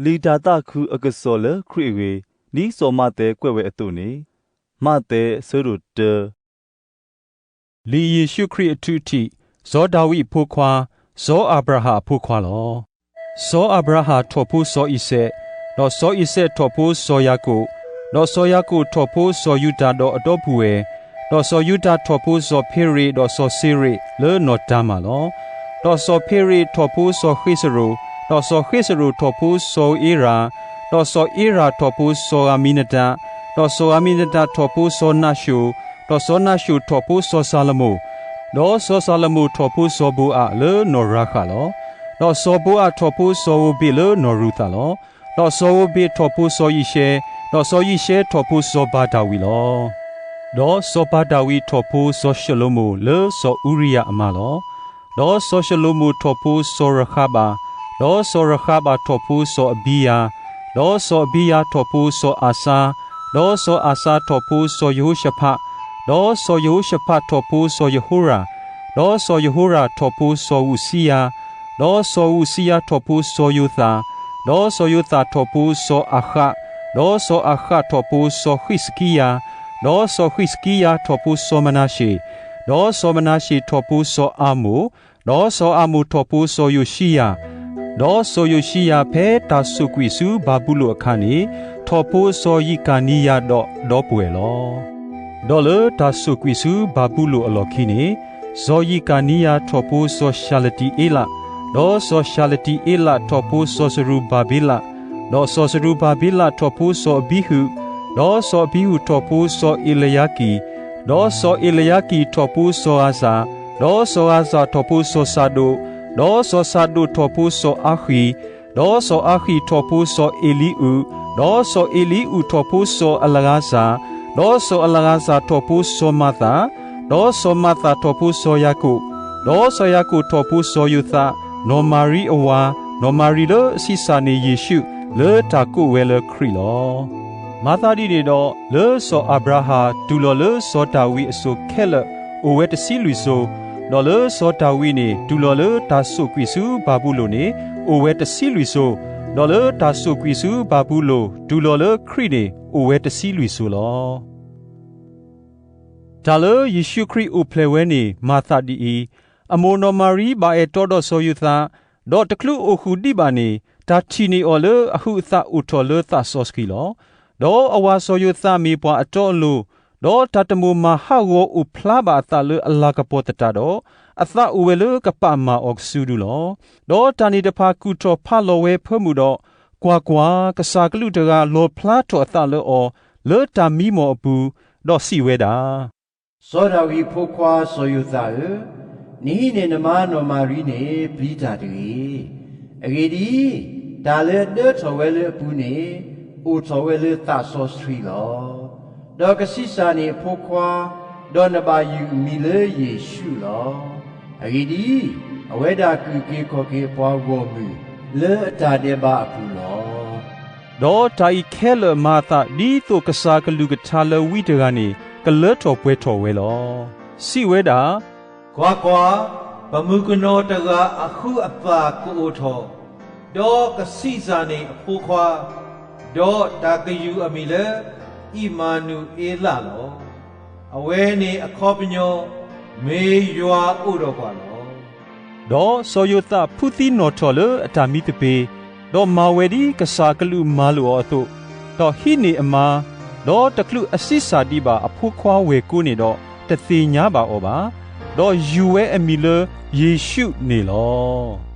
လံာ်တၢ်သးခုအကစီၣ်လၢခရံာ်အဂ့ၢ်, ဒ်စီၤမးသဲကွဲးဝဲအသိးန့ၣ်, မးသဲ အဆၢဒိၣ်တၢ လံာ်ယ့ၣ်ၡူးခရံာ်အထုးထံး, စီၤဒၤဝံးအဖိခွါ, စီၤအၤဘြၤဟၣ်အဖိခွါလီၤ. စီၤအၤဘြၤဟၣ်ထီၣ်ဖိစီၤအံၤစဲး, ဒီးစီၤအံၤစဲးထီၣ်ဖိစီၤယၤကိာ်, ဒီးစီၤယၤကိာ်ထီၣ်ဖိစီၤယူတၤဒီးအဒီပုၢ်ဝဲၢ်, ဒီးစီၤယူတၤထီၣ်ဖိစီၤဖ့ရ့းဒီးစီၤစ့ရ့းလၢနီၢ်တၤမၢ်လီၤ. ဒီးစီၤဖ့ရ့းထီၣ်ဖိစီၤဃ့ၡရိၣ်, ဒီးစီၤဃ့ၡရိၣ်ထီၣ်ဖိစီၤဧ့ရၤ, ဒီးစီၤဧ့ရၤထီၣ်ဖိစီၤဧမံနဒၤ, ဒီးစီၤဧမံနဒၤထီၣ်ဖိစီၤနၤၡိၣ်, ဒီးစီၤနၤၡိၣ်ထီၣ်ဖိစီၤၡၤလမိၣ်, ဒီးစီၤၡၤလမိၣ်ထီၣ်ဖိစီၤဘိအးလၢနီၢ်ရၤဃးလီၤ. ဒီးစီၤဘိအးထီၣ်ဖိစီၤဧိၤဘ့းလၢနီၢ်ရူၤသးလီၤ. ဒီးစီၤဧိၤဘ့းထီၣ်ဖိစီၤယံၡဲ, ဒီးစီၤယံၡဲထီၣ်ဖိစီၤဘၤဒၤဝံးလီၤ. ဒီးစီၤဘၤဒၤဝံးထီၣ်ဖိစီၤၡလိၤမိၣ်လၢစီၤအူရံယၤအမါလီၤ. ဒီးစီၤၡလိၤမိၣ်ထီၣ်ဖိစီၤရဃါဘး, ဒီးစီၤရဃါဘးထီၣ်ဖိစီၤအဘံယၤ, ဒီးစီၤအဘံယၤထီၣ်ဖိစီၤအၤစါ, ဒီးစီၤအၤစါထီၣ်ဖိစီၤယဟိၡဖး, ဒီးစီၤယဟိၡဖးထီၣ်ဖိစီၤယဟိရၤ, ဒီးစီၤယဟိရၤထီၣ်ဖိစီၤဧူးစံယၤ, ဒီးစီၤဧူးစံယၤထီၣ်ဖိစီၤယိၤသး, ဒီးစီၤယိၤသးထီၣ်ဖိစီၤအၤဃး, ဒီးစီၤအၤဃးထီၣ်ဖိစီၤဃံးစကံယၤ, ဒီးစီၤဃံးစကံယၤထီၣ်ဖိစီၤမနၤရှ့း, ဒီးစီၤမနၤရှ့းထီၣ်ဖိစီၤအၤမိၣ်, ဒီးစီၤအၤမိၣ်ထီၣ်ဖိစီၤယိၤၡံယၤ, ဒီးစီၤယိၤၡံယၤဖဲတၢ်ဆိၣ်ကွံာ်ဆူဘၤဘူလိၣ်အခါန့ၣ်, ထီၣ်ဖိစီၤယံးကၤနံယၤဒီးဒီပုၢ်ဝဲၢ်လီၤ. ဒီးလၢတၢ်ဆိၣ်ကွံာ်ဆူဘၤဘူလိၣ်အလီၢ်ခံန့ၣ်, စီၤယံးကၤနံယၤထီၣ်ဖိစီၤၡၤလတံအ့လး, ဒီးစီၤၡၤလတံအ့လးထီၣ်ဖိစီၤစရူၤဘၤဘ့လး, ဒီးစီၤစရူၤဘၤဘ့လးထီၣ်ဖိစီၤအဘံဟုး, ဒီးစီၤအဘံဟုးထီၣ်ဖိစီၤအ့လယါကံ, ဒီးစီၤအ့လယါကံထီၣ်ဖိစီၤဧၤစၤ, ဒီးစီၤဧၤစၤထီၣ်ဖိစီၤစၤဒိး, ဒီးစီၤစၤဒိးထီၣ်ဖိစီၤအၤဃံ, ဒီးစီၤအၤဃံထီၣ်ဖိစီၤအ့လံအူး, ဒီးစီၤအ့လံအူးထီၣ်ဖိစီၤအလၤဧၤစၤ, ဒီးစီၤအလၤဧၤစၤထီၣ်ဖိစီၤမၤသး, ဒီးစီၤမၤသးထီၣ်ဖိစီၤယၤကိာ်, ဒီးစီၤယၤကိာ်ထီၣ်ဖိစီၤယိၤသး, နီၢ်မၤရံအဝၤ, နီၢ်မၤရံလၢအဆံးစၢ်န့ၢ်ယ့ၣ်ၡူး လၢတၢ်ကိးဝဲလၢခရံာ်လီၤ. မၤသးဒ်န့ၣ်ဒီး, လၢစီၤအၤဘြၤဟၣ်တူၢ်လီၤလၢစီၤဒၤဝံးအစိၤခဲလၢာ် အိၣ်ဝဲတဆံလွံၢ်စိၤ, ဒီးလၢစီၤဒၤဝံးန့ၣ် တူၢ်လီၤလၢတၢ်ဆိၣ်ကွံာ်ဆူဘၤဘူလိၣ်န့ၣ် အိၣ်ဝဲတဆံလွံၢ်စိၤ, ဒီးလၢတၢ်ဆိၣ်ကွံာ်ဆူဘၤဘူလိၣ် တူၢ်လီၤလၢခရံာ်န့ၣ် အိၣ်ဝဲတဆံလွံၢ်စိၤလီၤ. တၢ်လၢယ့ၣ်ၡူးခရံာ်အိၣ်ဖျဲၣ်ဝဲန့ၣ် မၤသးဒ်အံၤ, အမိၢ်နီၢ်မၤရံဘၣ်အဲၣ်တီဒီးစီၤယိၤသး, ဒီးတချုးအိၣ်ဃုာ်ဒံးဘၣ်န့ၣ် တၢ်ထံၣ်န့ၢ်အီၤလၢအဟုးအသးအိၣ်ထီၣ်လၢသးစီဆှံလီၤ. ဒီးအဝၤစီၤယိၤသးမ့ၢ်ပှၤအတီအလိၤ, ဒီးတၢ်တမိၣ်မၤဟးဂီၤအိၣ်ဖျါဘၣ်အသးလၢအလၤကပီၤသတးဒီး, အသးအိၣ်ဝဲလၢကပာ်မၢ်အီၤကစုဒုလီၤ. ဒီးတၢ်န့ၣ်တဖၣ်ကူၣ်ထီၣ်ဖးလီၤဝဲဖၢမုၢ်ဒီး, ကွၢ်ကွၢ်, ကစၢ်ကလူးတဂၤလီၣ်ဖျါထီၣ်အသးလၢအီၤ လၢတၢ်မံမီၢ်အပူၤ, ဒီးစံးဝဲဒၣ်, စီၤဒၤဝံးအဖိခွါစီၤယိၤသးဧၢ, နဟံးန့ၢ်နမါနီၢ်မၤရံန့ၣ်ပျံၤတၢ်တဂ့ၤ. အဂ့ၢ်ဒ်အံၤ, တၢ်လၢအဒၢထီၣ်ဝဲလၢအပူၤန့ၣ် အိၣ်ထီၣ်ဝဲလၢသးစီဆှံလီၤ. ဒီးကဆံးစၢ်န့ၢ်အဖိခွါ, ဒီးနဘၣ်ယုၢ်အမံၤလၢယ့ၣ်ၡူးလီၤ. အဂ့ၢ်ဒ်အံၤ, အဝဲဒၣ်ကအိၣ်က့ၤခီၣ်က့ၤအပှၤဂီၢ်မုၢ်လၢအတၢ်ဒဲးဘးအပူၤလီၤ. ဒီးတၢ်အံၤခဲလၢာ်မၤအသးဒ်သိးကစၢ်အကလုၢ်ကထါလၢဝံတဂၤန့ၣ် ကလၢထီၣ်ပှဲၤထီၣ်ဝဲလီၤ. စံးဝဲဒၣ်, ကွၢ်ကွၢ်, ပမုၣ်ကနီၤတဂၤအဟုးအသးကအိၣ်ထီၣ်, ဒီးကဆံးစၢ်န့ၢ်အဖိခွါ, ဒီးတၢ်ကယုၢ်အမံၤလၢ အံၣ်မၤနူၤအ့လးလီၤ. အဝဲန့ၣ်အခီပညီ, မ့ၢ်ယွၤအိၣ်ဒီးပှၤလီၤ. ဒီးစီၤယိၤသးဖုသံနီၣ်ထီၣ်လၢအတၢ်မံသပ့ၤ, ဒီးမၤဝဲဒ်ကစၢ်အကလူးမၤလိာ်အီၤအသိး, ဒီးဟံးန့ၢ်အမါ, ဒီးတချုးအဆံးစၢ်ဒံးဘၣ်အဖိခွါဝဲၢ်ကိန့ၣ်ဒီး, တသ့ၣ်ညါဘၣ်အီၤဘၣ်. ဒီးယုၢ်ဝဲအမံၤလၢယ့ၣ်ၡူးန့ၣ်လီၤ.